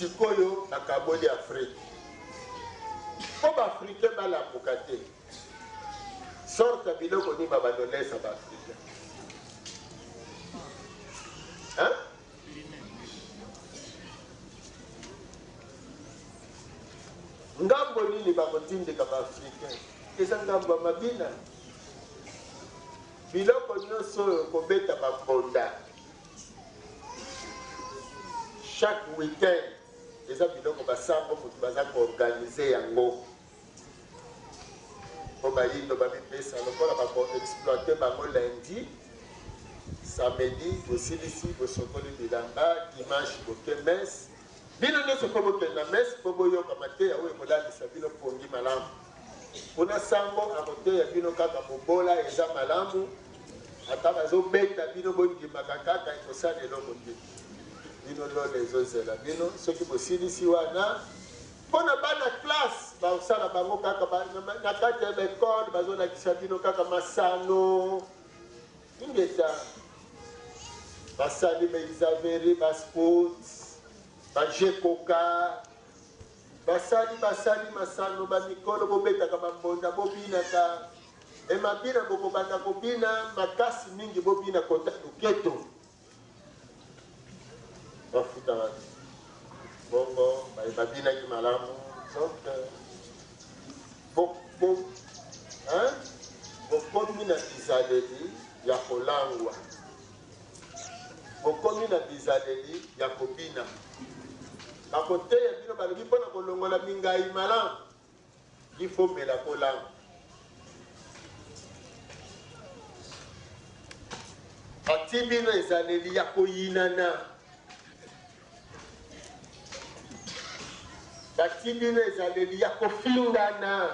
Sikoyo bakaboli Afrique mpo ba Africain balamuka te. Sorte ya biloko nini babandolesa ba Africain? Hein? Ngambo nini bakotindika ba Africain? Eza ngambo ya mabina. Biloko nyonso oyo kobeta bambonda chaque week-end eza biloko basango moto baza koorganize yango mpo bayindo bamipesa lokola bakoexploite bango lundi samedi bosilisi bosokoli bilamba dimanche boke messe bino nyonso mpo bokende na messe mpo boyoka mateya oyo ekolalisa bino pongi malamu Kuna sango akoteya bino kaka bobola eza malamu ata bazobeta bino bondimaka kaka ekosala eloko te bino lola ezozela bino soki bosilisi wana mpo na bana classe basala bango kaka na kati ya baekole bazolakisa bino kaka masano ingeta basali baexaveri basport bajekoka Basali basali masano ba mikolo bobetaka ba mbonda bobinaka e mabina bokobanda kobina makasi mingi bobina kota loketo bafuta wapi bongo baye babinaki malamu donc bo, bo, hein? Bokomi na bizaleli ya kolangwa. Bokomi na bizaleli ya kobina. Bakoteya bino, balobi mpo na kolongola mingai malamu, il faut mela kolangwa. Batii bino ezaleli ya koyinana. Batii bino ezaleli ya kofingana.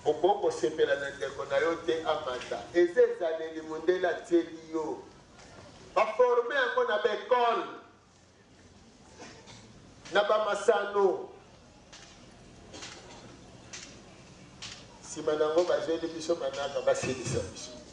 Okoki kosepela na ndeko na yo te amata. Eza ezaleli mundele atieli yo. Ba forme yango na ba ecole, na ba masano. Sima na yango bazweli biso manaka basilisa biso.